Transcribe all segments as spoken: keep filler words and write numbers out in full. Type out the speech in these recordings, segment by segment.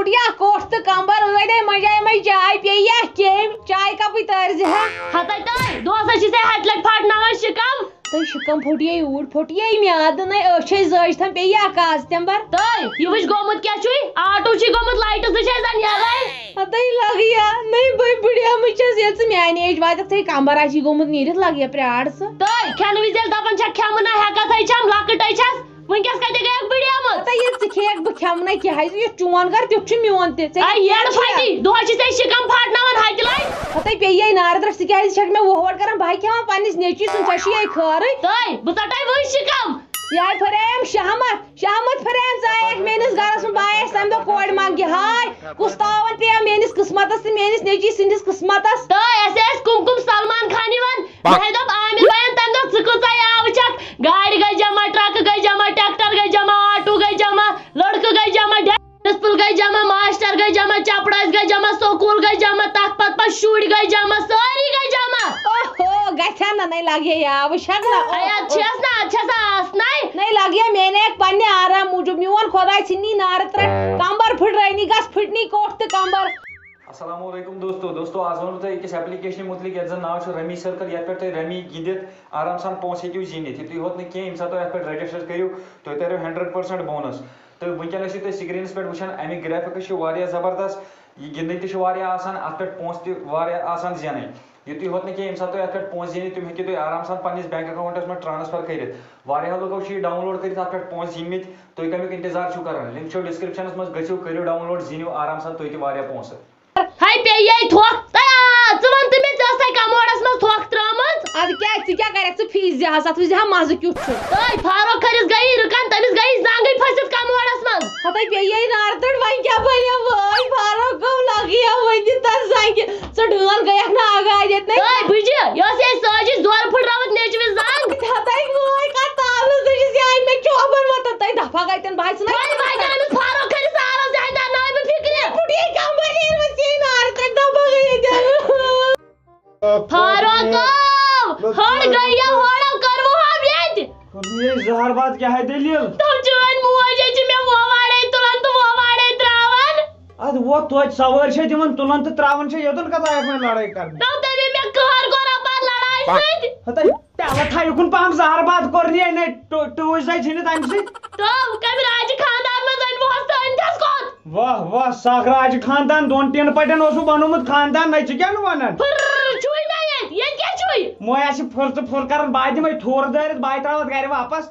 یا کوٹھ تہٕ کمبر ٲدے منجے منٛز چاے پیٚیہِ یا کیٚمۍ چاے کپٕے تٲرزِ ہا۔ ہتے تۄہہِ دۄہس حظ چھِ ژےٚ ہتہِ لٹہِ پھاٹناوان شِکم۔ تۄہہِ شِکم پھوٚٹیے اوٗرۍ پھوٚٹیے میادٕ نے أچھے زٲج تھن پیٚیہِ یا کاز تمبر۔ تۄہہِ یہِ وٕچھ گوٚمُت کیٛاہ چھُے؟ آٹوٗ چھُے گوٚمُت لایٹہٕ زٕ چھے زن یلے۔ ہتے لگیا نے بٔے بٕڑیمٕژ چھس ییٚلہِ ژٕ میانہِ ایج واتکھ ژےٚ کمبر آسی گوٚمُت نیٖرِتھ لگیا پرٛار ژٕ۔ تۄہہِ کھٮ۪نہٕ وِزِ ییٚلہِ دپان چھکھ کھٮ۪مہٕ نہ ہیٚکتھ ہے چھم لۄکٕٹے چھس۔ وٕنکیٚس کَتہِ گٔیَکھ بٕڑیمٕژ؟ ہتا ییٚلہِ ژٕ کھیٚیَکھ بہٕ کھٮ۪مہٕ نَے کینٛہہ، یُتھ چون گَرٕ تیُتھ چھُ میون تہِ۔ ژےٚ اے کیٛاہ یٔڑ کیٛاہ؟ پھٹی، دۄہَس چھِ ژےٚ شِکَم پھاٹناوان ہَتہِ لَٹہِ۔ ہتا پیٚیہِ یے نارٕ درٛٹھ، ژٕ کیٛازِ چھَکھ مےٚ وۄہہ وۄٹھ کَران؟ بہٕ ہَے کھٮ۪مہٕ پنٛنِس نیٚچوِس سُنٛد، ژےٚ چھُ یے خٲرٕے۔ تٔے، بہٕ ژَٹَے وٕنۍ شِکَم۔ یہِ ہَے پھٔریم شہمت، شہمت پھٔریم ژٕ آیَکھ میٛٲنِس گَرَس منٛز، بہٕ آیَس تَمہِ دۄہ کورِ منٛگہِ۔ ہاے، کُس تاوَن پیٚیو میٛٲنِس قٕسمَتَس تہٕ میٛٲنِس نیٚچوِس سٕنٛدِس قٕسمَتَس۔ تہٕ اَسہِ ٲسۍ کُم کُم سلمان خان یِوان۔ مےٚ دوٚپ عامر بھایَن تَمہِ دۄہ، "ژٕ کۭژاہ یاوٕ چھَکھ؟" گاڑِ گٔے جمع، ٹرٛکہٕ گٔے جمع، ٹرٛیکٹر گٔے جمع، آٹوٗ گٔے جمع، لٔڑکہٕ گٔے جمع، ڈینس پل گٔے جمع، ماسٹر گٔے جمع، چپڑٲسۍ گٔے جمع، سکوٗل گٔے جمع، تَتھ پتہٕ پتہٕ شُرۍ گٔے جمع، سٲری گٔے جمع۔ اوہو، گژھِ ہا نہ، نَے لگہِ ہے یاوٕ، چھَکھ نہ؟ ہے، اَتھ چھَس نہ، اَتھ چھَس آس نَے۔ نَے لگہِ ہے میٛانہِ اَکہِ پننہِ آرام موٗجوٗب، میون خۄداے ژھٕنی نارٕ ترٛٹھ، کمبر پھٕٹرٲینی، گژھ پھٕٹنی کوٹھ تہٕ کمبر۔ السلام علیکم دوستو۔ دوستو، آز ونہٕ بہٕ تۄہہِ أکِس application مُتعلِق یَتھ زَن ناو چھُ Rummy Circle، یَتھ پٮ۪ٹھ تُہۍ Rummy گِنٛدِتھ آرام سان پونٛسہٕ ہیٚکِو زیٖنِتھ۔ یُتھُے ہوت نہٕ کینٛہہ، ییٚمہِ ساتہٕ تُہۍ یَتھ پٮ۪ٹھ register کٔرِو، تُہۍ تَریو hundred percent bonus۔ تہٕ وٕنکیٚنَس چھِ تُہۍ screenس پٮ۪ٹھ وٕچھان، اَمِکۍ graphics چھِ واریاہ زبردست، یہِ گِنٛدٕنۍ تہِ چھِ واریاہ آسان، اَتھ پٮ۪ٹھ پونٛسہٕ تہِ واریاہ آسان زینٕنۍ۔ یُتُے ہوت نہٕ کینٛہہ، ییٚمہِ ساتہٕ تُہۍ اَتھ پٮ۪ٹھ پونٛسہٕ زیٖنِو، تِم ہیٚکِو تُہۍ آرام سان پنٛنِس bank accountس منٛز transfer کٔرِتھ۔ واریاہو لُکو چھِ یہِ download کٔرِتھ اَتھ پٮ۪ٹھ پونٛسہٕ زیٖنمٕتۍ، تُہۍ کَمیُک اِنتظار چھِو کَران؟ link چھو descriptionس منٛز، گٔژھِو کٔرِو download، زیٖنِو آرام سان تُہۍ تہِ واریاہ پونٛسہٕ۔ ہے پیٚیہِ یے تھۄکھ۔ تہٕ آ، ژٕ وَن تہٕ مےٚ، ژےٚ ٲسَے کموڈس منٛز تھۄکھ ترٲومٕژ؟ اَدٕ کیٛازِ؟ ژٕ کیٛاہ کَرَکھ؟ ژٕ فیٖس زِ ہا، اَتھ وٕچھ زِ ہا مَزٕ کیُتھ چھُ۔ تہٕ فاروق خٲرِس گٔیی رٕکن، تٔمِس گٔیی زنٛگٕے پھٔسِتھ کموڈس منٛز۔ ہَتَے پیٚیہِ یے نارٕ تٔڑ، وۄنۍ کیٛاہ بَنہِ؟ وٲے فاروق گوٚو لَگٕے ہا وٕنہِ تَتھ زنٛگہِ۔ ژٕ ڈٲل گٔیَکھ نہٕ آگاہ ییٚتہِ نَے۔ تہٕ بٕجہِ، یہِ ٲس یے سٲجِش زورٕ پھٕٹراوَتھ نیٚچوِس زنٛگ۔ ہَتَے وٲے کَتھ تاونہٕ زٕ چھِ زیادٕ مےٚ چوبَن وَتَن تۄہہِ دَفا گٔے تَن بہٕ آسہٕ نَے۔ وۄنۍ وۄنۍ درٛامٕس فاروق خٲرِس آرام زیادٕ درٛاو نہٕ فِکرِ۔ پُٹھے کمبر ییٚلہِ وۄنۍ ژیٚے نارٕ تَتہِ دَبہٕ گٔیہِ تیٚلہِ۔ فاروق، ہٲڑ گٔیہِ یا ہٲڑو کٔروٕ ہا ییٚتہِ۔ یے زہر باد کیٛاہ ہے دٔلیٖل؟ تِم چٲنۍ موج ہے چھِ مےٚ وۄواڑے تُلان تہٕ وۄواڑے ترٛاوان۔ اَدٕ وۄتھ توتہِ سوٲرۍ چھے دِوان تُلان تہٕ ترٛاوان چھے یوٚتَن کَتھ آیَکھ وۄنۍ لڑٲے کرنہِ۔ تَو تٔمۍ مےٚ قہر کوٚر اَپار لڑایہِ ہَتَے، سۭتۍ۔ ہَتَے، پیالہٕ تھاو یُکُن پَہَم زہر باد کوٚر نہٕ یہِ، نے ٹُ-، ٹُوٕج زَے ژھٕنِتھ اَمہِ سۭتۍ۔ تہٕ کَمہِ راجہِ خاندان منٛز أنۍ وُہَس تہٕ أنۍ تھَس کوٚت؟ واہ، واہ، سَکھ راجہِ خاندان، دۄن ٹیٖن پَٹٮ۪ن اوسُکھ بنومُت خاندان، نَے ژٕ کیٛاہ نہٕ وَنان؟ پھٕر، چھُے مےٚ ییٚتہِ، ییٚتہِ کیٛاہ چھُے؟ موے آسہِ پھٕر تہٕ پھٕر کران، بہٕ دِمَے تھوٚر دٲرِتھ، بہٕ ترٛاوَتھ گَرِ واپَس۔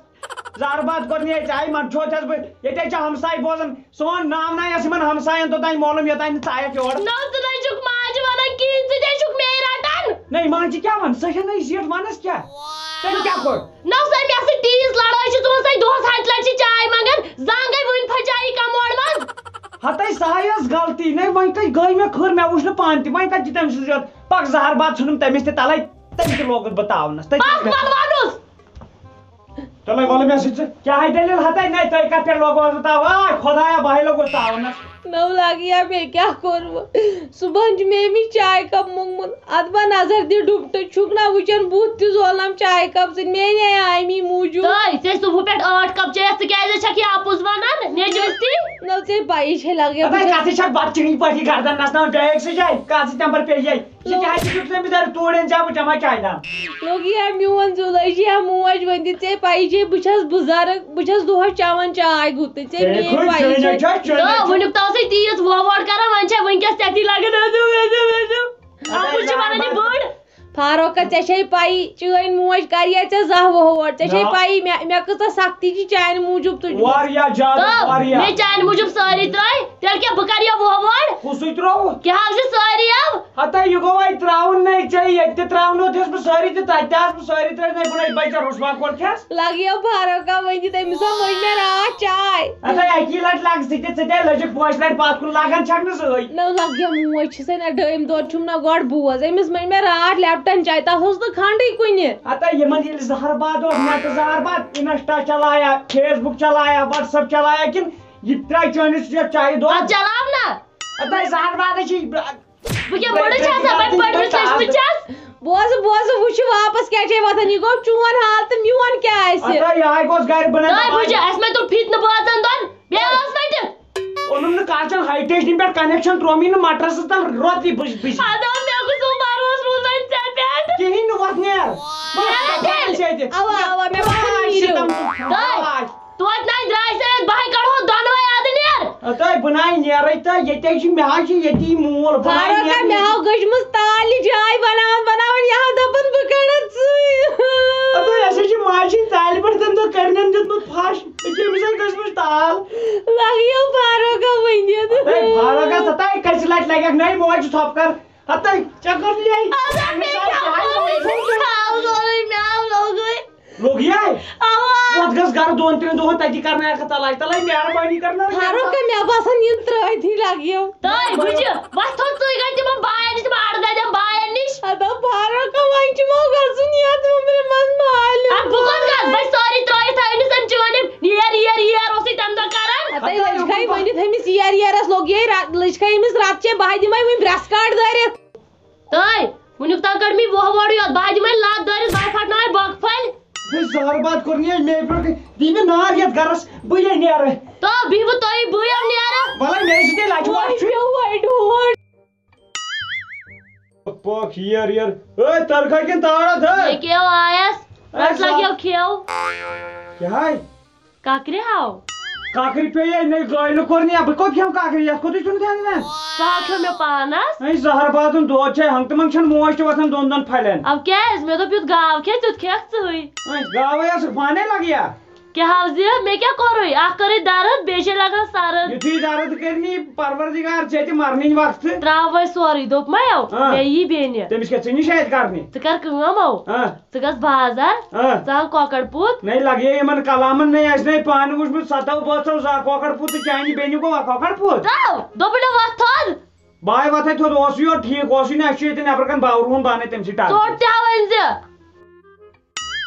زہر باد کوٚر نہٕ ییٚتہِ، آے منٛدچھو چھَس بہٕ، ییٚتہِ حظ چھِ ہمساے بوزان، سون ناو نہ آسہِ یِمَن ہمساین توٚتام معلوم، یوٚتام نہٕ ژٕ آیَکھ یور۔ نہ، ژٕ نَے چھُکھ ماجہِ وَنان کِہیٖنۍ، ژٕ تے چھُکھ مے رَٹان۔ نَے، ماجہِ کیٛاہ وَن؟ سۄ چھےٚ نَے زِٹھ، وَنَس کیٛاہ؟ تٔمۍ کیٛاہ کوٚر؟ نہ سا، مےٚ سۭتۍ تیٖژ لڑٲے چھِ، ژٕ وَن سا دۄہَس ہَتہِ لَٹہِ چھِ چاے منٛگان، زنٛگَے وٕنہِ پھٔچے یہِ کموڈ منٛز۔ ہَتَے سۄ ہَے ٲس غلطی، نَے وۄنۍ کَتہِ گٔے مےٚ خٲر، مےٚ وٕچھ نہٕ پانہٕ تہِ، وۄنۍ کَتہِ چھِ تٔمۍ سٕنٛز یَتھ؟ پَکھ زہر باد ژھٕنُم تٔمِس تہِ تَلَے، تٔمۍ تہِ لوگُس بہٕ تاونَس، تٔمۍ پَکھ، پَکھ وَنُس۔ چلو، وَلہٕ مےٚ سۭتۍ ژٕ۔ کیٛاہ ہے دٔلیٖل ہَتَے؟ نَے، تۄہہِ کَتھ پٮ۪ٹھ لوگوس بہٕ تاوَن؟ آے خۄدایا، بہٕ ہَے لوٚگُس تاونَس۔ نو لگیا مےٚ کیٛاہ کوٚروٕ؟ صُبحن چھُ مےٚ أمِس چاے کپ موٚنگمُت۔ ادٕ بہٕ نظر دِ ڈُپٹہٕ، چھُکھ نا وٕچھان بُتھ تہِ زولنم چاے کپ سۭتۍ؟ میٛانے آمی موٗجوٗب۔ تہٕ ژےٚ صُبحہٕ پٮ۪ٹھ ٲٹھ کپ چیٚیَتھ، ژٕ کیٛازِ چھَکھ یہِ اَپُز وَنان نیٚچوِس تہِ؟ نو ژےٚ پَیی چھے لگیا بہٕ اَدٕ چھَس کَتھ ژےٚ چھَکھ بَتہٕ چِنی پٲٹھی گردن نَژناوان بیگ سۭتۍ جاے؟ کَتھ زِ تَمہِ پَتہٕ پیٚیہِ یے۔ ژےٚ کیٛاہ چھُ دیُت مےٚ بِچارِ توٗرۍ أنۍ زِ ہا بہٕ چَمہٕ ہا چایہِ دام۔ لوگی ہا میون زُلے چھِ ہا موج ؤنِتھ، ژےٚ پَیی چھے بہٕ چھَس بُزرٕگ، بہٕ چھَس دۄہَس چٮ۪وان چاے گُتٕلۍ، ژےٚ ہے میٛٲنۍ خۄش پَیی چٲنۍ چھے۔ چھا، چٲنۍ نہ، چھا۔ وٕنیُک تام سٕے تیٖژ وۄہ وۄڑ کران، وۄنۍ چھےٚ وٕنکٮ۪س ژےٚ تھی لگان، أزیو، أزیو، أزیو۔ اَپُز چھِ وَنان یہِ بٔڑ۔ فاروقہ، ژےٚ چھے پَیی، چٲنۍ موج کَرِ یا ژےٚ زاہ وۄہ وۄڑ، ژےٚ چھے نہ۔ پَیی مےٚ، مےٚ کۭژاہ سختی چھِ چانہِ موٗجوٗب تُجمٕژ۔ واریاہ زیادٕ، تہٕ واریاہ۔ مےٚ چانہِ موٗجوٗب سٲری ترٛٲے، تیٚلہِ کیٛاہ بہٕ کَرٕ یا وۄہ وۄڑ؟ کُسُے ترٛووُکھ؟ کیٛاہ حظ چھِ سٲری یَو؟ ہتا یہِ گوٚو وۄنۍ ترٛاوُن نے ژےٚ، ییٚتہِ تہِ ترٛاونوتھس بہٕ سٲری تہٕ تَتہِ تہِ آسہٕ بہٕ سٲری ترٛٲوِتھ، نے بہٕ نے بَچہٕ رُسوا کوٚرکھس۔ لگیو فاروقہ وۄنۍ تہِ تٔمِس ہا مٔنٛزۍ مےٚ راتھ چاے۔ ہتا اَکی لَٹہِ لَگ ژٕ تہِ، ژٕ تہِ لٔجِکھ پانٛژِ لَٹہِ پَتھ کُن، لَگان چھَکھ نہٕ زٕہٕے۔ نہ لگیو موج چھِ سۄ نہ ڈٔمۍ دۄد چھُم نہ گۄڈٕ بوز، أمِس مٔنٛزۍ مےٚ راتھ لیپٹن چاے، تَتھ اوس نہٕ کھنٛڈٕے کُنہِ۔ ہتا یِمَن ییٚلہِ زہر باد اوس، نٮ۪ٹہٕ زہر باد، Insta چلایا، Facebook چلایا، WhatsApp چلایا، کِنہٕ یہِ تہِ ترٛایہِ چٲنِس یَتھ چایہِ دۄد؟ اَتھ چلاو نہ۔ ہتا زہر بادٕے چھِ بہٕ کیٛاہ بٔڑٕے چھَس سا؟ بَڑٕ پٔرمٕژ لیٚچھمٕژ چھَس۔ بوزٕ، بوزٕ، وٕچھِ واپس کیٛاہ چھے وۄتھان۔ یہِ گوٚو چون حال تہٕ میون کیٛاہ آسہِ؟ اَدٕ یہِ ہاے گوٚژھ گرِ بنٲوِتھ۔ تۄہہِ بوٗزِو، اَسہِ مہ تُل فِتنہٕ بٲژَن دۄن۔ بیٚیہِ ٲس وَٹہِ۔ کوٚرُم نہٕ کالچن ہاے ٹیشنہِ پٮ۪ٹھ connection، ترٛوومٕے نہٕ مٹرس تل روتٕے بج بج۔ ادا مےٚ گوٚژھ وۄنۍ بھروسہٕ روزُن ژےٚ پٮ۪ٹھ۔ کِہیٖنۍ نہٕ وۄتھ نیر۔ ژےٚ تہِ۔ اوا، اوا، مےٚ ووٚن آے نیٖرِو۔ شِتم۔ تۄہہِ، توتہِ نَے درٛاے سا ییٚتہِ، بہٕ ہاے کَڑہو دۄنوَے اَدٕ نیر۔ تۄہہِ بہٕ نَے نیرَے تہٕ ییٚتہِ حظ چھِ، مےٚ حظ چھِ ییٚتی مول، بہٕ نَے فاروق، نیرٕ۔ مےٚ ہاو گٔجمٕژ تالہِ جاے بَناوان بَناوان، یہِ ہاو دَپان بہٕ کَڑٕ ژٕے۔ اَدٕ أسۍ حظ چھِ ماجہِ ہِنٛدۍ تالہِ پٮ۪ٹھ تَمہِ دۄہ کٔرنٮ۪ن دیُتمُت پھَش۔ أکیٛاہ أمِس حظ گٔژھمٕژ ٹال۔ لگیو فاروقہ ؤنِتھ۔ ہتے فاروقہ، ہتے کٔژِ لٹہِ لگکھ نٔے موج ژھۄپہٕ کر؟ ہتے ژےٚ کٔر نٔے؟ اَدٕ مےٚ کیٛاہ کوٚرُے؟ مےٚ آو لوگُے، مےٚ آو لوگُے۔ لوگیے؟ اوا۔ پوٚت گژھ گرٕ دۄن ترٛٮ۪ن دۄہن، تتی کرناوکھ تلاش۔ تلاش مہربٲنی کرناوکھ۔ فاروقہ، مےٚ باسان یِم ترٲتھی لگیو۔ تۄہہِ بُجہِ، وۄتھ تھوٚد ژٕے گٔے تِمن باین نِش، تِم اَڑٕ دَدٮ۪ن باین نِش۔ ادا فاروقہ، وۄنۍ چھُ مو گژھُن یتھ عمرِ منٛز مالیُن۔ اَدٕ بہٕ کوٚت گژھٕ؟ بہٕ چھَس سٲری ترٲوِتھ تھٲومٕتۍ أمِس أمۍ چٲنۍ أمۍ۔ ییر، ییر، ییر اوسُے تَمہِ دۄہ کران۔ ہتے لٔج کھے ؤنِتھ أمِس ییر ییرس لوٚگ یے را-، لٔج کھے أمِس رتہٕ چے بہٕ دِمے وۄنۍ برٛٮ۪س کاٹھ دٲرِتھ۔ تٲے، وٕنیُک تام کٔڑ مےٚ وُہ وۄڑٕے یوت، بہٕ دِمے لَتھ دٲرِتھ، بہٕ پھٹناوے بۄکہٕ پھٔلۍ۔ بہٕ زہر باد کوٚر نہٕ یہِ مے پٮ۪ٹھ، دی مےٚ نار یَتھ گرس، بہٕ یے نیرٕ۔ تو بِہِو تُہۍ، بہٕ یَو نیرٕ۔ وَلَے مےٚ سۭتۍ لَچہِ وَچہِ چھُ۔ وۄنۍ پیوٚو وۄنۍ ڈوٹھ۔ پوک ییر ییر۔ اے، ترکھا کِنہٕ تاڑا تھٲے؟ ییٚکیٛاہ آیس، اے، اَتھ لگیو کھیو۔ کیٛاہ ہے؟ ککرِ ہاو۔ ککرِ پیٚیے نَے گٲلۍ نہٕ کوٚر نہٕ، بہٕ کوٚت کھیٚمہٕ ککرِ؟ یَتھ کوٚتُے چھُنہٕ تھاوان مےٚ۔ سُہ ہا کھیوٚو مےٚ پانس۔ اے، زہر باتُن دود چھے، ہنٛگ تہٕ منٛگ چھَنہٕ موج تہِ وۄتھان دۄن دۄن پھلٮ۪ن۔ اَو کیٛازِ؟ مےٚ دوٚپ یُتھ گاو کھے، تیُتھ کھیٚکھ ژٕے۔ اے، گاوے ٲسٕکھ پانے لگیا۔ کیٛاہ حظ یہِ؟ مےٚ کیٛاہ کوٚرُے؟ اکھ کٔرٕے درد، بیٚیہِ چھے لگان سرد۔ یُتھُے درد کٔرنی پروردگار ژےٚ تہِ مرنٕے وقتہٕ۔ ترٛاو وۄنۍ سورُے، دوٚپمَے او، آ۔ مےٚ یی بیٚنہِ۔ تٔمِس کیٛاہ ژےٚ نِش آتہِ کرنہِ؟ ژٕ کر کٲم او، آ۔ ژٕ گژھ بازر، آ۔ ژٕ اَن کۄکر پوٗت۔ نَے لگہِ یِمن کلامن، نَے اَسہِ نَے پانہٕ وُچھمُت ستو بٲژو زانٛہہ کۄکر پوٗت تہٕ چانہِ بیٚنہِ گوٚو کۄکر پوٗت۔ تو، دوٚپُن نہ وۄتھ تھوٚد۔ بہٕ ہاے وۄتھے تھوٚد، اوسُے یوت ٹھیٖک، اوسُے نہٕ، اَسہِ چھُ ییٚتہِ نٮ۪برٕ کَنہِ باورٕ ہُن بانَے تٔمۍ سٕے ٹکھ۔ ژوٚٹ تہِ ہا ؤنۍ زِ۔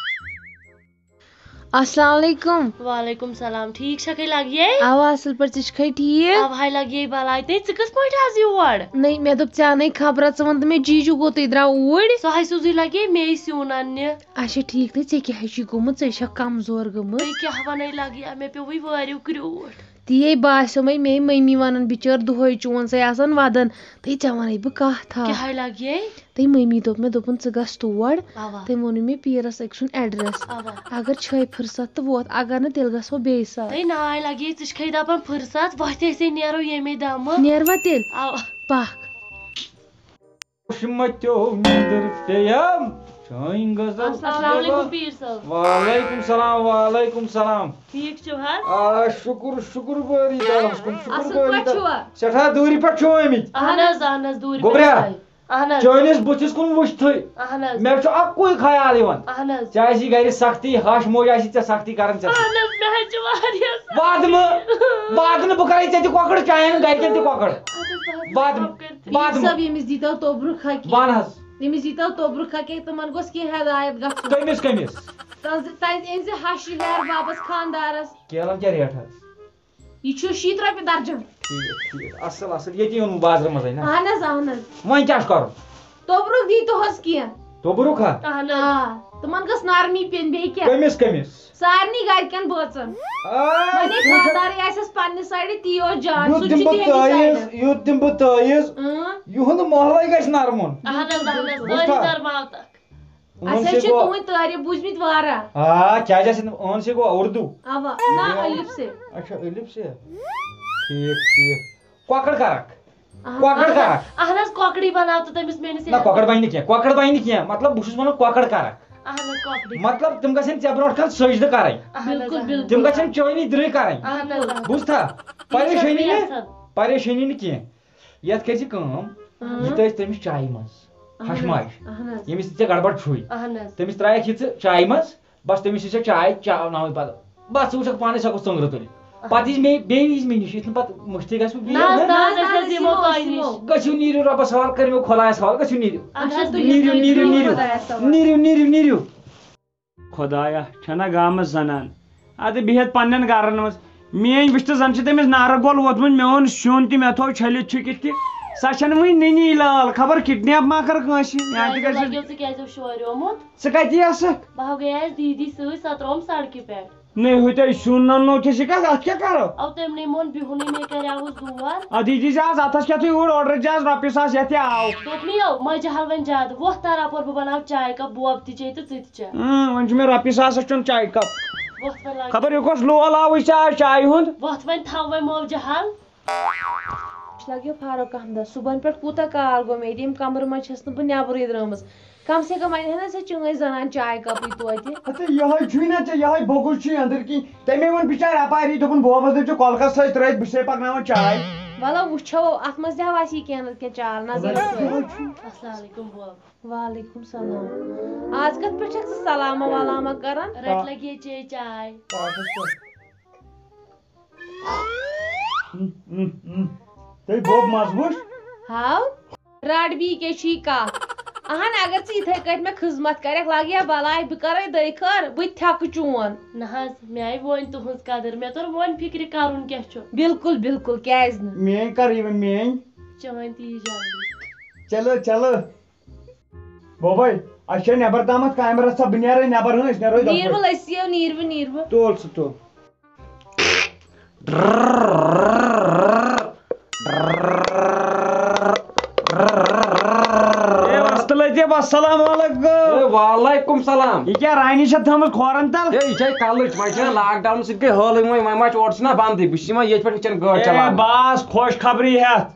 السلام علیکم۔ وعلیکم السلام، ٹھیٖک چھکھے لگیے؟ اوا، اصل پٲٹھۍ، ژٕ چھکھے ٹھیٖک؟ اوا ہے لگیے بلاے، تے ژٕ کِتھ پٲٹھۍ آز یور؟ نٔے، مےٚ دوٚپ ژےٚ اَنے خبرا، ژٕ وَن تہٕ مےٚ جیجوٗ کوٚتٕے درٛاو اوٗرۍ؟ سُہ ہے سیوٚدُے لگیے مے سیُن اَننہِ۔ اچھا ٹھیٖک، تہٕ ژےٚ کیٛاہ ہِش چھُے گوٚمُت؟ ژٕ چھکھ کمزور گٔمٕژ۔ تُہۍ کیٛاہ وَنَے لگیے، مےٚ پیوٚوُے وٲریُو کرٛیوٗٹھ۔ تی باسیو مےٚ، مے مٔمی وَنان بِچٲر دۄہَے چون سَے آسان وَدان۔ تہٕ ژےٚ وَنَے بہٕ کَتھ اَکھ۔ کیٛاہ ہے لگیے؟ تہٕ مٔمی دوٚپ مےٚ، دوٚپُن، "ژٕ گژھ تور۔" اَوا۔ تٔمۍ ووٚنُے مےٚ پیٖرَس أکۍ سُنٛد ایڈرَس۔ اَوا۔ اگر چھے فرصت تہٕ ووت، اگر نہٕ، تیٚلہِ گژھو بیٚیہِ ساتہٕ۔ تہٕ ناے لگے، ژٕ چھکھے دَپان فرصت، وۄتھ أسے نیرو ییٚمے دمہٕ۔ نیروا تیٚلہِ؟ اَوا۔ پَکھ۔ شمتیو نیندر پیم چٲنۍ غزل۔ السلام علیکم پیٖر صٲب۔ وعلیکم سلام، وعلیکم سلام۔ ٹھیٖک چھِو حظ؟ آ، شُکُر، شُکُر بٲری تعالہَس کُن، شُکُر اَصٕل بٲری پٲٹھۍ تعالہَس۔ چھِوا؟ سٮ۪ٹھاہ دوٗرِ پٮ۪ٹھ چھِو آمٕتۍ۔ اہن حظ، اہن حظ، دوٗرِ پٮ۪ٹھ گوٚبریا، آے۔ اہن حظ۔ چٲنِس بٕتھِس کُن وٕچھتھٕے اہن حظ۔ مےٚ چھُ اَکُے خیال یِوان۔ اہن حظ۔ ژےٚ آسی گرِ سختی، ہش موج آسی ژےٚ سختی کران ژےٚ سۭتۍ۔ اہن حظ، مےٚ حظ چھِ واریاہ سختی۔ وعدٕ مہٕ، وعدٕ نہٕ بہٕ کرے ژےٚ تہِ کۄکر، چانٮ۪ن گرِکٮ۪ن تہِ کۄکر۔ اَدٕ حظ، بہٕ حظ وعدٕ، معاف کٔرِتھ۔ وعدٕ۔ صٲب، ییٚمِس دیٖتو توبرُک حقیٖق۔ وَن حظ۔ ییٚمِس دیٖتو توبرُک حقیٖق، تِمن گوٚژھ کینٛہہ ہدایت گژھُن۔ کٔمِس، کٔمِس؟ تَتہِ، تَتہِ أنۍ زِ ہَش یہِ ہیر واپس خانٛدارس۔ کیلن کیٛاہ ریٹ حظ؟ یہِ چھُ شیٖتھ رۄپیہِ درجن۔ ٹھیٖک، ٹھیٖک۔ اَصٕل، اَصٕل۔ ییٚتی اوٚنمُت بازرٕ منٛزٕے نا؟ اہن حظ، اہن حظ۔ وۄنۍ کیٛاہ چھُ کَرُن؟ توبرُک دیٖتوہَس کینٛہہ۔ توبرُک ہا؟ اہن حظ۔ آ، تِمن گٔژھ نرمی پیٚنۍ، بیٚیہِ کیٛاہ؟ کٔمِس، کٔمِس؟ سارنٕے گرِکٮ۪ن بٲژن۔ آ، وۄنۍ ییٚلہِ ژٕ وٕچھ خانٛدارٕے آسٮ۪س پننہِ سایڈٕ، تی اوس جان، یُتھ سُہ تہِ دِمہٕ چھُ بہٕ تٔمی تٲیٖز، سایڈٕ۔ یُتھ دِمہٕ بہٕ تٲیٖز، اۭں۔ یِہُنٛد محلَے گژھِ نرمُن۔ اہن حظ، اہن حظ، بوٗزتھا؟ سٲری نرماو تَکھ۔ اَسہِ حظ چھِ تُہٕنٛدۍ تعریٖف بوٗزمٕتۍ واریاہ۔ آ، کیٛازِ آسہِ نہٕ؟ اہن سے گوٚو اردو۔ اوا، نہ، الف سے۔ اچھا، الف سے۔ ٹھیٖک، ٹھیٖک۔ کۄکر کرکھ؟ اہن کۄکر حظ، کرکھ؟ اہن حظ، کۄکرٕے بناو تہٕ تٔمِس میٲنِس نہ، یَتھ۔ کۄکر بنہِ نہٕ کینٛہہ، کۄکر بنہِ نہٕ کینٛہہ، مطلب، بہٕ چھُس وَنان کۄکر کرکھ۔ اہن حظ، کۄکرٕے۔ مطلب، تِم گژھن ژےٚ برونٛٹھ کَنہِ سٔجدٕ کرٕنۍ۔ اہن حظ، بِلکُل، اہن حظ۔ بِلکُل۔ تِم گژھن چٲنی درٕے کرٕنۍ۔ اہن حظ، اہن حظ۔ بوٗزتھا؟ تی چھَس بہٕ پریشٲنی نہٕ، یژھان۔ پریشٲنی نہٕ کینٛہہ۔ یَتھ کٔرۍ زِ کٲم، اہن۔ یہِ تہِ ٲسۍ تٔمِس چایہِ منٛز۔ اہن حظ، ہَش ماش۔ اہن حظ۔ ییٚمِس نہٕ ژےٚ گڑبڑ چھُے۔ اہن حظ۔ تٔمِس ترٛایَکھ یہِ ژٕ چایہِ منٛز، بس تٔمِس چھِ ژےٚ چاے چاوناوٕنۍ پَتہٕ۔ بس ژٕ وٕچھَکھ پانَے، سۄ کۄس ژٔنٛگرٕ تُلہِ۔ اہن۔ پَتہٕ یِیہِ مے-، بیٚیہِ یِیہِ مےٚ نِش، یُتھ نہٕ پَتہٕ مٔشتٕے گژھِ۔ نہ حظ، نہ حظ، أسۍ حظ یِمو تۄہہِ نِش۔ گٔژھِو، نیٖرِو رۄبَس حوالہٕ، کٔرِو مےٚ خۄدایَس حوالہٕ، گٔژھِو، نیٖرِو۔ اچھا، تُہۍ نیٖرِو، نیٖرِو، نیٖرِو۔ خۄدایَس حوالہٕ۔ نیٖرِو، نیٖرِو، نیٖرِو۔ خۄدایا، چھَنا گامَس زنان؟ اَدٕ بِہِتھ پنٛنٮ۪ن گَرَن منٛز۔ میٛٲنۍ وٕچھتہٕ زَن چھِ تٔمِس نارٕ گول ووتمُت، میون سیُن تہِ مےٚ تھوٚو چھٔلِتھ چھُکِتھ تہِ۔ سۄ چھَنہٕ وٕنہِ نٔنی لال، خبر کِڈنیپ ما کٔر کٲنٛسہِ، یا تہِ کیٛازِ گژھِ۔ لَگیو ژٕ کیٛازِ اوس شوریومُت؟ ژٕ کَتہِ ٲسٕکھ؟ بہٕ ہا گٔیَس دیٖدی سۭتۍ، سۄ ترٛٲوٕم سڑکہِ پٮ۪ٹھ۔ نہ ہُہ تۄہہِ سیُن نننو چھِ شِکَس، اَتھ کیٛاہ کَرو؟ او تٔمۍ نَے مون بِہُنٕے، مےٚ کَریاوُس دور۔ اَدٕ یہِ دیٖزِ آز اَتھَس کٮ۪تھٕے اوٗرۍ، order چھِ آز رۄپیہِ ساس یَتھ تہِ آو۔ دوٚپمَے یو، مَجہِ حلوَن زیادٕ، وۄتھ تَر اَپور، بہٕ بَناو چاے کَپ، بوب تہِ چیٚیہِ تہٕ ژٕ تہِ چےٚ۔ اۭں، وۄنۍ چھُ مےٚ رۄپیہِ ساس اَتھ چیوٚن چاے کَپ۔ وۄتھ وۄنۍ لاگ۔ خبر یہِ کۄس لول آوٕے ژےٚ آز چایہِ ہُنٛد؟ وۄتھ وۄنۍ تھاو وۄنۍ مٲو جہل۔ أسۍ لگیو فاروق احمدس۔ صُبحن پٮ۪ٹھ کوٗتاہ کال گوٚو مےٚ ییٚتہِ، ییٚمہِ کمرٕ منٛز چھَس نہٕ بہٕ نٮ۪برٕے درٛٲمٕژ۔ کم سے کم اَنہِ ہا نہ ژےٚ چٲنۍ زنان چاے کپٕے توتہِ۔ ہتے، یِہوٚے چھُے نہ ژےٚ، یِہوٚے بۄگُل چھُے أنٛدٕرۍ کِنۍ۔ تَمے ووٚن بِچارِ اَپاری، دوٚپُن، بوبس دٔپۍ زِ کۄلکس سۭتۍ ترٛٲوِتھ، بہٕ چھُسے پکناوان چاے۔ وَلہٕ وٕچھو، اَتھ منٛز تہِ ہا آسہِ یہِ کینٛہہ نتہٕ کینٛہہ چال نظر۔ یِہوٚے چھُ۔ السلام علیکم بوب۔ وعلیکم سلام۔ آز کتھ پٮ۪ٹھ چھکھ ژٕ سلامہ ولامہ کران؟ رٔٹۍ لگے چے چاے۔ پاکس پٮ۪ٹھ۔ ہم، ہم، ہم۔ تُہۍ بوب مَزٕ وُچھ؟ ہاو، رٹ بی کے چھی کتھ۔ اہن، اگر ژٕ یِتھے کٲٹھۍ مےٚ خدمت کرکھ، لگ یا بلاے، بہٕ کرے دٔے خٲر، بہٕ تہِ تھٮ۪کہٕ چون۔ نہ حظ، مےٚ آیہِ وۄنۍ تُہنٛز قدر، مےٚ توٚر وۄنۍ فکرِ کرُن کیٛاہ چھُ۔ بالکل، بالکل، کیٛازِ نہٕ؟ میٲنۍ کر یہِ وۄنۍ میٲنۍ؟ چٲنۍ تہِ یی جلدی۔ چلو، چلو۔ بوبے، اَسہِ چھےٚ نٮ۪بر تامَتھ کامہِ رَژھا، بہٕ نیرے نٮ۪بر، ہٕنٛہ، أسۍ نیرو دفتر۔ نیٖروٕ لٔسِو، نیٖروٕ، نیٖروٕ۔ تُل سُہ تُل۔ اے وۄستہٕ لطیف، السلام علیکم۔ اے وعلیکم سلام۔ یہِ کیٛاہ رانی چھےٚ تھٲومٕژ کھورن تل؟ اے، یہِ چھےٚ کلٕچ، وۄنۍ چھےٚ لاک ڈاوُن سۭتۍ گٔے حٲلٕے وۄنۍ، وۄنۍ ما چھِ اورٕ چھُنہ بنٛدٕے، بہٕ چھُس یِوان ییٚتہِ پٮ۪ٹھ وٕچھان گٲڑۍ اے چلاوان۔ بس، خۄش خبری ہٮ۪تھ۔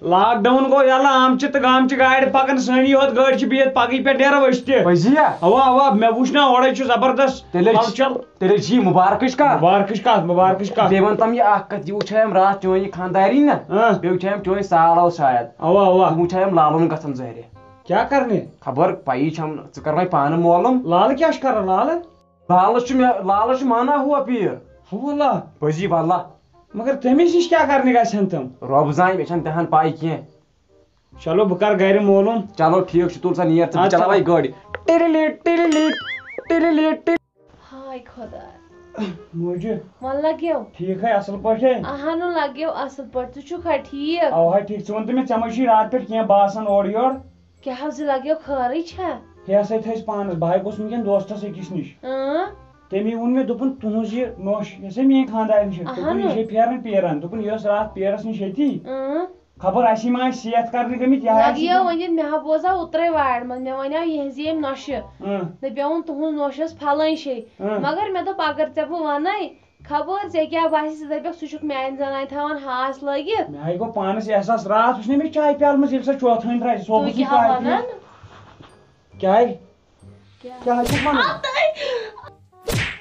لاک ڈاوُن گوٚو یَلہٕ، آمچہِ تہٕ گامچہِ گاڑِ پَکَن، سٲنی یوت گٲڑۍ چھِ بِہِتھ پَکٕنۍ پٮ۪ٹھ نیرو أسۍ تہِ۔ پٔزی ہا؟ اَوا، اَوا، مےٚ وُچھ نا اورَے چھُ زبردست تیٚلے چھِ، ہلچل۔ تیٚلے چھِ یہِ مُبارکٕچ کَتھ۔ مُبارکٕچ کَتھ، مُبارکٕچ کَتھ۔ بیٚیہِ وَن تَم یہِ اَکھ کَتھ، یہِ وٕچھے اَمہِ راتھ چٲنۍ یہِ خانٛدارِنۍ نا، اۭں۔ بیٚیہِ وٕچھے أمۍ چٲنۍ سال اوس شاید۔ اَوا، اَوا۔ تِم وٕچھے أمۍ لالُن گژھان ظٲہرِ۔ کیٛاہ کَرنہِ؟ خبر پَیی چھَم، ژٕ کَر وۄنۍ پانہٕ معلوٗم۔ لالہٕ کیٛاہ چھُ کَران لالہٕ؟ لالہٕ چھُ مےٚ، لالہٕ چھُ مانا ہوا پیٖر۔ ہو اللہ۔ پٔزی واللہ۔ مگر تٔمِس نِش کیٛاہ کرنہِ گژھن تِم؟ رۄب زانہِ، مےٚ چھَنہٕ تِہن پَے کینٛہہ۔ چلو، بہٕ کرٕ گرِ معلوٗم۔ چلو، ٹھیٖک چھُ، تُل سا نیر ژٕ، بہٕ اَدٕ چلاوَے سا۔ گٲڑۍ۔ ٹِرِلِٹ، ٹِرِلِٹ، ٹِرِلِٹ، ٹِرِلِٹ۔ ہاے خۄدا۔ موجہِ۔ وَن لَگیو۔ ٹھیٖک ہے، اَصٕل پٲٹھۍ ہے۔ اَہَنُو لَگیو اَصٕل پٲٹھۍ، ژٕ چھُکھا ٹھیٖک؟ اَوا ٹھیٖک، ژٕ وَن تہٕ مےٚ، ژےٚ ما چھُے راتہٕ پٮ۪ٹھ کینٛہہ باسان اورٕ یورٕ؟ کیٛاہ حظ، یہِ لَگیو خٲرٕے چھا؟ ہے، سا تھٲیِس پانَس، بہٕ ہاے گوٚژھ وٕنکٮ۪ن دوستَس أکِس نِش۔ اۭں۔ تٔمی ووٚن مےٚ، دوٚپُن، "تُہٕنٛز یہِ نوٚش، یۄس ہے میٛٲنۍ خانٛدارِنۍ چھِ، دوٚپُن، یہِ اَہَنُو۔ چھے پھیران پیران۔" دوٚپُن، "یہِ ٲس راتھ پیرَس نِش ییٚتی۔ اۭں۔ خبر اَسی ما آسہِ صحت کرنہِ گٔمٕتۍ، یہِ آسہِ۔" لَگیو وۄنۍ ییٚلہِ مےٚ ہا بوزاو اوترَے وارِ منٛز، مےٚ وَنیٛاو یِہٕنٛزِ ییٚمہِ نۄشہِ۔ اۭں۔ دَپیوُن، "تُہٕنٛز نۄش ٲس پھلٲنۍ شے۔" اۭں۔ مگر مےٚ دوٚپ، اگر ژےٚ بہٕ وَنَے، خبر ژےٚ کیٛاہ باسہِ، ژٕ دَپَکھ، سُہ چھُکھ میٛانہِ زَنانہِ تھاوان ہاس لٲگِتھ۔ مےٚ ہاے گوٚو پانَس احساس، راتھ وٕچھ نہ مےٚ چاے پیالہٕ منٛز، ییٚلہِ سۄ چوتھٲنۍ درٛاے، سۄ تُہۍ اوسُس کیٛاہ کاپی۔ وَنان؟ کیٛاہ؟ کیٛاہ؟ کیٛاہ حظ چھُکھ وَنان؟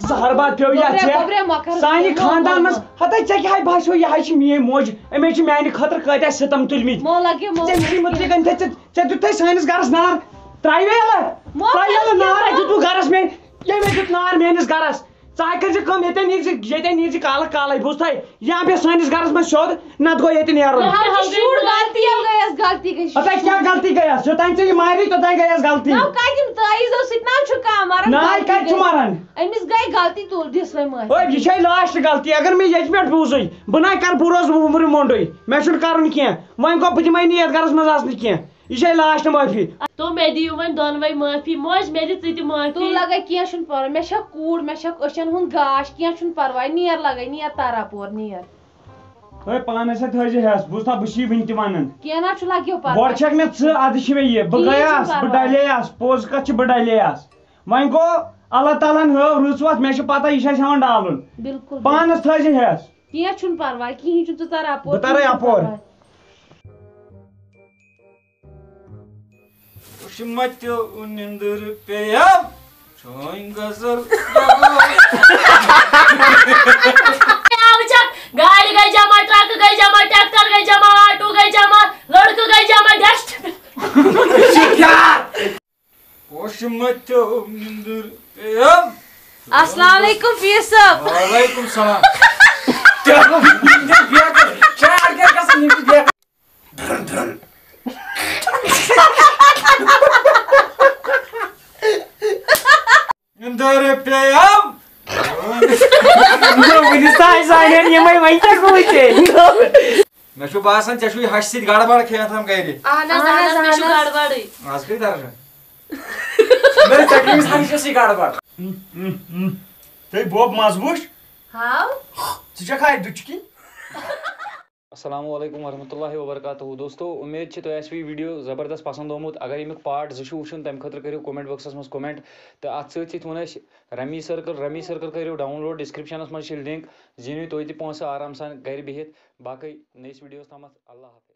زہر باد پیوٚو یَتھ گوٚبریا، ژےٚ۔ گوٚبریا مۄکھر سانہِ گوٚبریا خاندان منٛز، مۄکھر۔ ہَتَے ژےٚ کیٛاہ باسیو، یہِ حظ چھِ میٛٲنۍ موج، أمۍ حظ چھِ میٛانہِ خٲطرٕ کۭتیٛاہ سِتَم تُلمٕتۍ۔ مو لَگیو، مو ژےٚ أمۍ سٕے لَگیو۔ مُتعلِق أنۍ تھَے ژےٚ، ژےٚ دیُتتھَے سٲنِس گَرَس نار، ترٛاوِ یَلہٕ، مو ترٛاوِ یَلہٕ کیٛاہ نار، دیُتوٕ گَرَس میٛانہِ، ییٚمۍ دیُت نار میٛٲنِس گَرَس۔ ژٕ ہا کٔرۍ زِ کٲم، ییٚتٮ۪ن نیٖرۍ زِ، ییٚتٮ۪ن نیٖرۍ زِ کالہٕ کالَے، بوٗزتھَے؟ یا بیٚہہ سٲنِس گَرَس منٛز سیوٚد، نَتہٕ گوٚو ییٚتہِ نیرُن۔ نہ، یہِ چھِ شُر غلطی، یہِ گٔیَس غلطی، گٔے۔ ہتا کیٛاہ غلطی گٔیَس؟ یوٚتام ژےٚ یہِ ماری، توٚتام گٔیَس غلطی۔ نہ، کَتہِ یِم تعویٖذو سۭتۍ نہ چھُ کانٛہہ مَران، نہ، غلطی کَتہِ چھُ گٔے۔ مَران؟ أمِس گٔے غلطی، تُل دِس وۄنۍ معٲفی۔ اوے، یہِ چھے last غلطی۔ اگر مےٚ ییٚتہِ پٮ۪ٹھ بوٗزُے، بہٕ نَے کَرٕ پوٗرٕ عمرِ مۄنٛڈُے۔ مےٚ چھُنہٕ کَرُن کینٛہہ۔ وۄنۍ گوٚو، بہٕ دِمَے نہٕ یَتھ گَرَس منٛز اَژنہٕ کینٛہہ۔ یہِ چھے last معٲفی۔ تو مےٚ دِیِو وۄنۍ دۄنوَے معٲفی۔ موج، مےٚ دِ ژٕ تہِ معٲفی۔ تُل لَگَے، کینٛہہ چھُنہٕ پَرواے۔ مےٚ چھےٚ کوٗر، مےٚ چھَکھ أچھَن ہُنٛد گاش، کینٛہہ چھُنہٕ پَرواے۔ نیر لَگَے، نیر تَر اَپور، نیر۔ ہے، پانَس سۭتۍ تھٲیزِ ہٮ۪س، بوٗزتھا، بہٕ چھُس یہِ وٕنہِ تہِ وَنان۔ کینٛہہ نہ چھُ، لَگیو پَرواے۔ گۄڈٕ چھَکھ مےٚ ژٕ، اَدٕ چھِ مےٚ یہِ۔ بہٕ کِہیٖنۍ چھُنہٕ گٔیاس، بہٕ پَرواے۔ ڈَلیاس، پوٚز کَتھ چھِ، بہٕ ڈَلیاس۔ وۄنۍ گوٚو، اللہ تعالیٰ ہَن ہٲو رٕژ وَتھ، مےٚ چھِ پَتہ یہِ چھِ اَسہِ ہٮ۪وان ڈالُن۔ بِلکُل۔ پانَس تھٲیزِ ہٮ۪س۔ کینٛہہ چھُنہٕ پَرواے، کِہیٖنۍ چھُنہٕ، ژٕ تَر اَپور، بہٕ تَرَے کِہیٖنۍ چھُنہٕ اَپور۔ پَرواے۔ وُشمتیو نِندٕر پیٚیَم، چٲنۍ غزل گٮ۪وان۔ آو چھکھ، گاڑِ گٔے جمع، ٹرکہٕ گٔے جمع، ٹریکٹر گٔے جمع، آٹو گٔے جمع، لڑکہٕ گٔے جمع، ڈسٹ بن۔ وُشمتیو نِندٕر پیٚیَم۔ السلام علیکم پیٖر صٲب۔ وعلیکم السلام۔ چاڑ کیٛاہ گژھان یِم چھِ بیکار۔ اندر پیام۔ وٕنِس تام سانٮ۪ن یِمَے، وۄنۍ کیٛاہ گوٚو ژےٚ؟ مےٚ چھُ باسان، ژےٚ چھُے ہَشہِ سۭتۍ گڑبڑ کینٛہہ تام گرِ۔ اہن حظ، اہن حظ، مےٚ چھُ اہن حظ۔ گڑبڑٕے۔ آز کٔہۍ درجہ؟ مےٚ ژےٚ کٔمِس ہَشہِ چھَسٕے گڑبڑ؟ ہے بوب، مَزٕ وٕچھ۔ ہاو۔ ژٕ چھَکھ ہاے دُچکی؟ السلام علیکم ورحمۃ اللہ وبرکاتہ۔ دوستو، امید چھِ تۄہہِ آسہِ یہِ ویڈیو زبردست پسند آمُت۔ اگر امیُک پارٹ زٕ چھُ وٕچھُن، تمہِ خٲطرٕ کٔرِو کومنٹ باکسس منٛز کومنٹ۔ تہٕ اتھ سۭتۍ سۭتۍ ووٚن اَسہِ رمی سرکل، رمی سرکل کٔرِو ڈاؤن لوڈ، ڈسکرپشنس منٛز چھِ لنک، زیٖنِو تُہۍ تہِ پونٛسہٕ آرام سان گرِ بِہِتھ۔ باقٕے نٔیِس ویڈیوس تامتھ اللہ حافظ۔